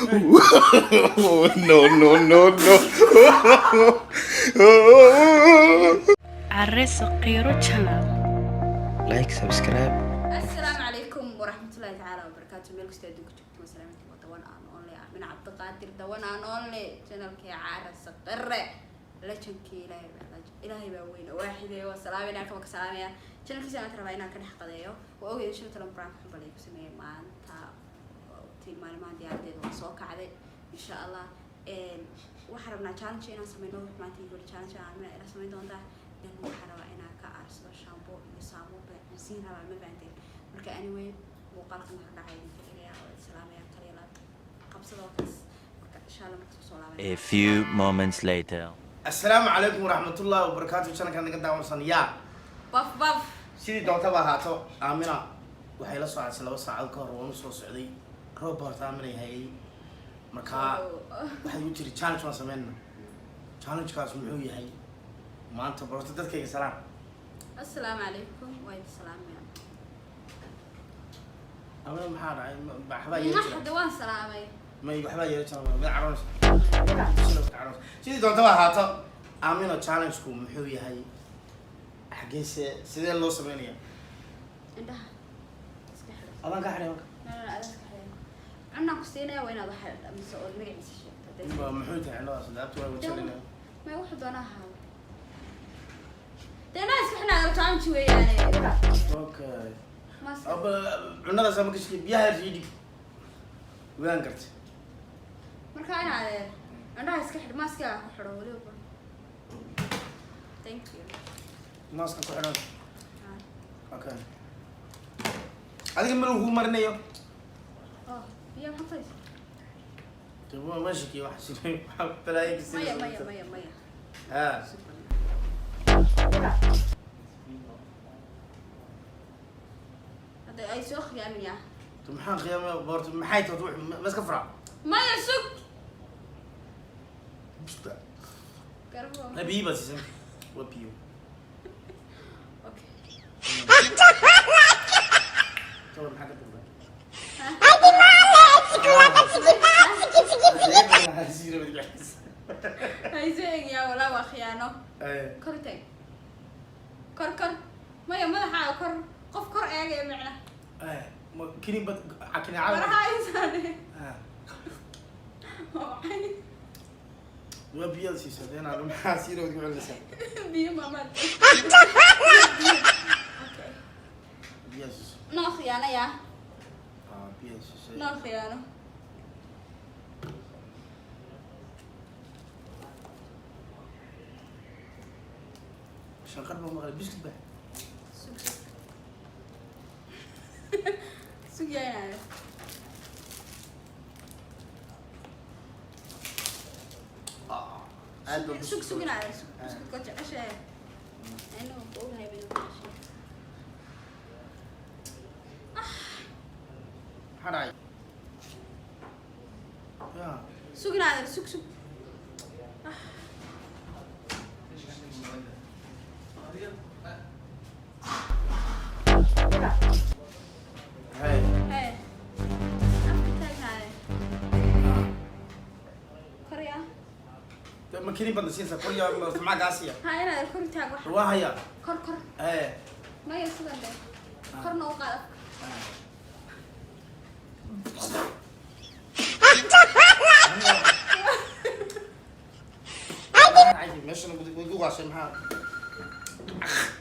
No, no, no, no. Carre Saqiiro Channel. Like, subscribe. Asalaamu calaykum waraxmatullaahi tacaala wabarakaatu. Meel kasta adduunka joogto waa salaamantii. Waa the one and only Aamin Cabdiqaadir, the one and only channelkii Caara Saqire, legendkii. Ilaahay baa, Ilaahay baa weyn oo waaxide. Waa salaamayna, halkan waan ka salaamaya. Channelkiisa aan rabaa inaan ka dhex qadeeyo. Waa ogyahay shan toban prank xun baa laygu sameeyey maanta tii maalimaha. Diyaaradeeda waa soo kacday. Insha Allah waxaan rabnaa challenge inaan sameyno. Maanta iyo challenge Aamina ila samayn doontaa. Dan waxaan rabaa inaan ka aarsado shampoo iyo saabuun baan siin rabaa, ma fahanteen? Marka anyway, muuqaalkan waxa dhacay idinka dhigaya oo islaamaya kaliya laab qabsada oo kaas. Marka insha Allah markas kusoo laabanaya. A few moments later. Asalaamu calaykum waraxmatullaahi wabarakaatu. Channelkan naga daawansan yaa baf baf. Sidii doontaba ahaato, Aamina waxay la socotay 2 saacadood ka hor. Waan usoo socday, roob horta Aamina hayay. Markaa waxay u tiri challenge waan sameynna. Challengekaas muxuu yahay maanta? Barto dadkayga salaan. Assalaamu calaykum, waa idin salaamaya. Aamina, maxaa dhacay? Waxbaa yeeli jira? Hadda waan salaamay. May, waxbaa yeeli jira mid caroonaysa. Sidii doontaba ahaato, Aamino, challengeku muxuu yahay? Xageese sidee loo sameynaya? Indhaha iska xidho. Adaan ka xidhay marka. No, no, adaa iska xidhay. Cunaan ku siinaya, waa inaad waxa mise ood magaciisa sheegto. Muxuu tahay cindhadaas daabta waa wajalinaya? May, wuxuu doonaa ahaado. Dee indhaha iska xidhnaa, challenge weeyaane. Okay. Maska. Cunadaas ama kashki biyaha yar ii dhig, waan gartay. Marka in adeer indhaha iska xidh, maskiga ku xidho weliba. Thank you. Maaska ku xidhan. Okay, adiga ma lagu marinayo? Oh, biyo maxaa fadhiisa? Dee waa meeshakii wax jiray, waxa balaayo ka. Maya, maya, maya, maya. Ha. Super. Hadda ay soo khiyaamin yaa. To maxaan qiyaamay boorto? Maxay tahay wax ma iska furaa? Maya, sug garbo. Ma biyo baad siisan? Waa biyo. Okay. Tolo, maxaa ka dambeeya? Ha? Hayse egyaa, walaa waa khiyaano. Kor tag, kor, kor. Maya, madaxaaga kor, qof kor eegaya micna. Kinin bad kineecada. Maraha aysaane. Waa biyaad siisay deenaa, maxaa siira ku celinaysaa? Biyo maamaad. Okay. Biyaad siisay. Noo khiyaano yaa. Ah, biyaad siisay. Noo khiyaano. Shanqar baa maqlay, biskut baa. Sug, sug yaa inaayo. Aad baa. Sug, sug inaayo, sug. Buskudka jeceshahay anagu ku ogahay baynu jeceshahay. Maxaa dhacay ya? Sug inaayo, sug, sug. Hey. Hey, afka taagnaayo, kor yaa. Ma kinin badan siinaysaa? Korya maxaa kaa siiya? Ha, inaayo, kor taag wax. Waa haya. Kor, kor. Ee. Maya, sidan dhe, korna u qaad afka. Meeshan way ku qaashay. Maxaa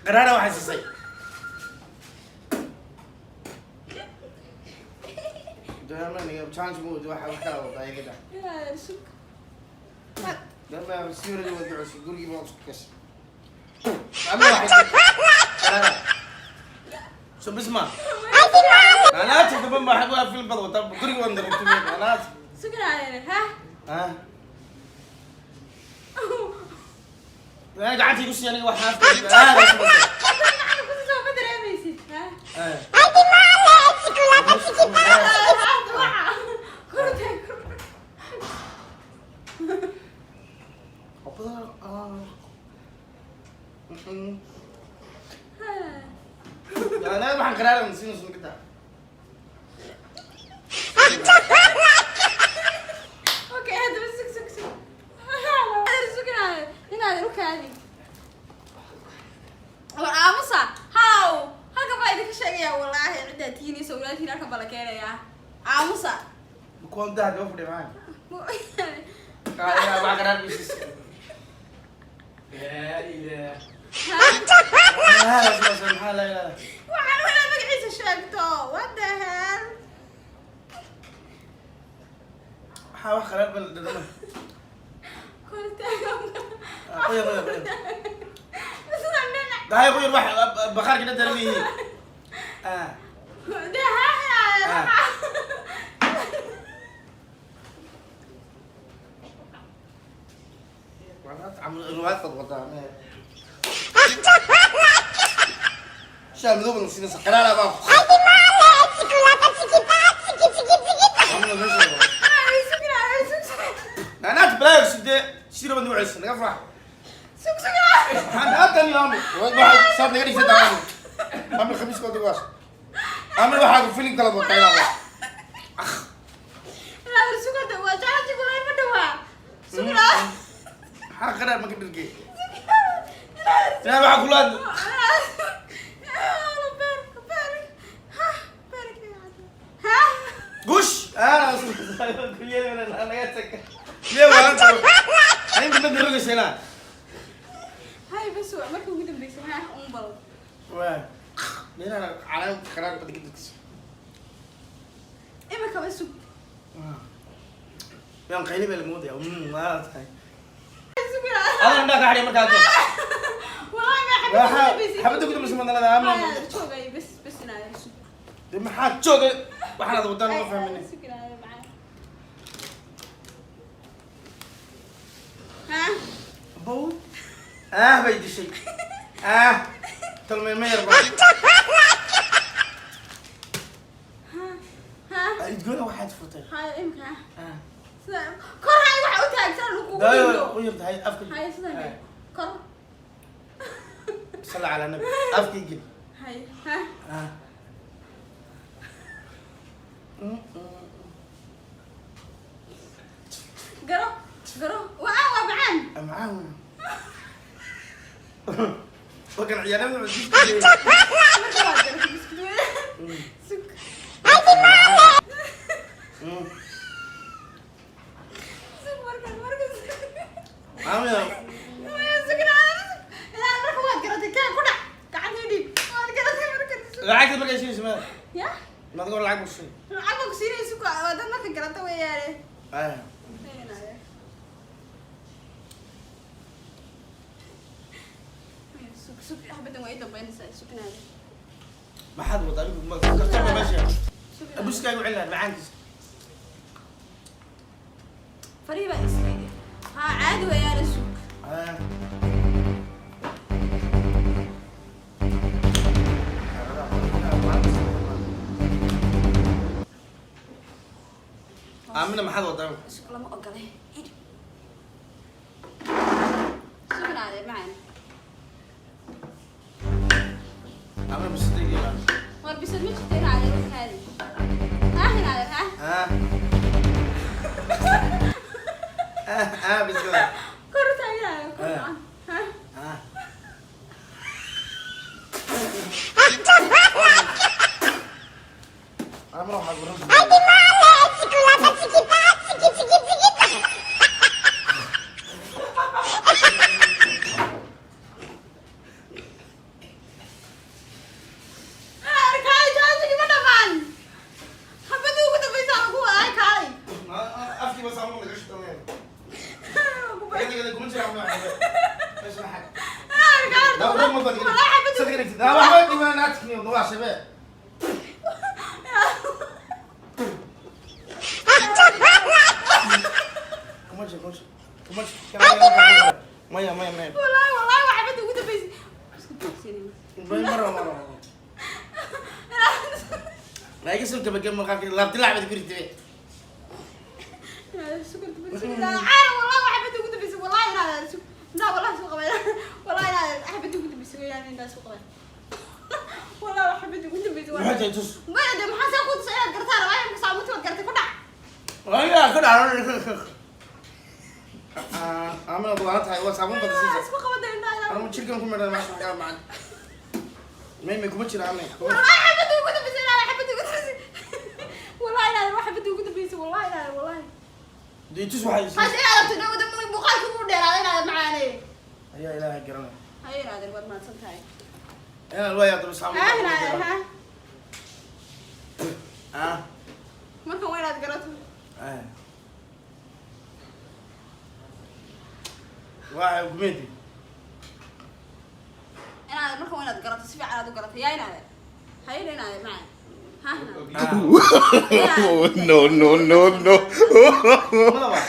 qaraara waxay siisay? Dama challenge mu waxa wax kala wadaa iga daa. Inaayo, sug. Dama siirada wada cusub gurigii baan isku gashay. Ama waxay qaraara so bisma anaati daba ma waxaa film bad wata gurigi waan darabtay anaati. Sug inaayo, ha. Ah, أنا قعدت يقص يعني واحد. Macna kusoo ma dareemaysid ha. Kor taag, kor. Ha. أنا ما حنقرأ من سنة سنة كده. Aamusa. Kuwan daha gaba fadhiya maxaa? Aa, wax qaraar bisiis. Yaa ilaah. Maxaa la ilaaha? Waxaan walaa magaciisa sheegto. What the hell? Maxaa wax qaraar bal dhadhama? Kortaaga. Qoyar, qoyar, qoyar. Sidan dhinac. Dahay qoyar, wax bakhaarka dhan daran yihiin. Ah. Daha. Riwaayad baad wadaa. Shaa madow badan siinaysa, qaraara baa. Naanaad balaayo sidee shiro baad nagu celisay, naga farax. Sug, sug. Maxaan haddan yaamo? Waxaad saad naga dhigtay daawan. Amir khamiiska wada waas. Amir waxaa filim kala wataa ilaa. Sugada waa jacayl ma dhawaa. Sugna. Maxaa qaraar ma ka dhirgay? Ilaa waxaa kula hadla. Gush! Ah, naga tag. Lee waa anta. Inta dad rogaysa ilaa. Hay, bas waa markii ugu dambeysay ha un bal. Waa. Meelaha calaam qaraar baad ka dhigtay. Imika ba sug. Yaan qayli baa lagu wadaya. Waa tahay. Sugna. Adan indhaha ka xadhiya markaa keen. Wallahi ma xabadda ugu dambeysay. Xabadda ugu dambeysay madalada amna. Joogay, bas bas inaa sug. Dee maxaa joogay? Waxaad wadaan ma fahmin. Sugna macaan. Ha? Bow. Ah, bay dishay. Ah. Talmay ma yar baa. Ha? Ha? Idgoona waxaad furtay. Ha imika. Ah. Sida kor hay waxa u taagsan lagu Daayo dhigo. u yar tahay afka. Hay sidan dhig. Kor. Salla ala nabi. Afka gel. Hay. Ha? Ah. Garo. Garo. Waa waa macaan. Macaan. Wakan ciyaarada ma Marka waa garo biskuit. Sug. Sug markan markan. Amina. Sugna. Ilaa marka waad garatay kee ku dhac. Gacanta dhiib. Waad garatay markan. Lacagta markay siinayso ma? Ya? Maad goor lacag bushay. Lacag baan ku siinaysa ku waa dad marka garata weeyaane. Ah. Sug sug, xabaddan waa ii dambaynaysaa, sugnaada. Maxaad wadaa adigu ma kartaa meesha? Sugnaada. Abuskaagu cilaa macaankiisa. Farihi baa isliiday. Haa, caadi weeyaane, sug. Ah. Aamina, maxaad wadaa? Sug, lama ogole. Idhi. Sugnaade macaan. Aamina, bisadayga. War bisad ma jirto inaad kaadi. Haa inaad haa. Ah. Ah, ah, bisada. Kor u taaginayo kor. Ah. Haa. Ah. Aamina waxaa guran. Kaalay, jaajiga ma dhamaan. Xabadii ugu dambaysa lagu waday, kaalay. Afkii bas aamina laga shaqeeyo. Kuma jira aamina. Meesha maxaa? Kaalay. لا ما بدي. Wallahi xabadii صدقني لا ما بدي ما ناتكني وضوع شباب. كمالش كمالش كمالش. مية مية مية. Wallahi wallahi waa xabadii ugu dambaysay. Isku boogsiinayna. مرة مرة. لا يقسم تبقى مقاك لا بتلعب تقول تبي. Caana, wallahi waa xabadii ugu dambaysay, wallahi inaad sug. Inaa wallahi isku qabay. Wallahi inaad xabadii ugu dambaysay weeyaan, inaa isku qabay. Wallahi waa xabadii ugu dambaysay. maxay tahay tus? Maya de, maxaa saa ku tusay inaad gartaan? Waayo marka saabuuntii waad garatay, ku dhac. والله كل عامل ضغطها هو صابون بس. Isku qabada indhaha. انا مشكلة كم مرة ما شاء الله معك مين ما يكونش عامل. Wallahi xabadii ugu dambaysay, inaad xabadii ugu dambaysay. Wallahi inaad wax Wallahi inaad, wallahi. Dee tus waxay Hadda inaad aragto dhawada muuqaalka wuu dheeraaday, inaad macaanay. Ayaa Ilaahay garanaya. Haye inaadeer, waad mahadsan tahay. Inaan waaya daba Ha inaadeer, ha. Ah. Markan waa inaad garato. Ah. Waa gumeedi. Inaadeer, markan waa inaad garato, si fiican aad u garato. Yaa inaadeer, haye inaadeer macaan, ha. No, no, no, no. Madaba.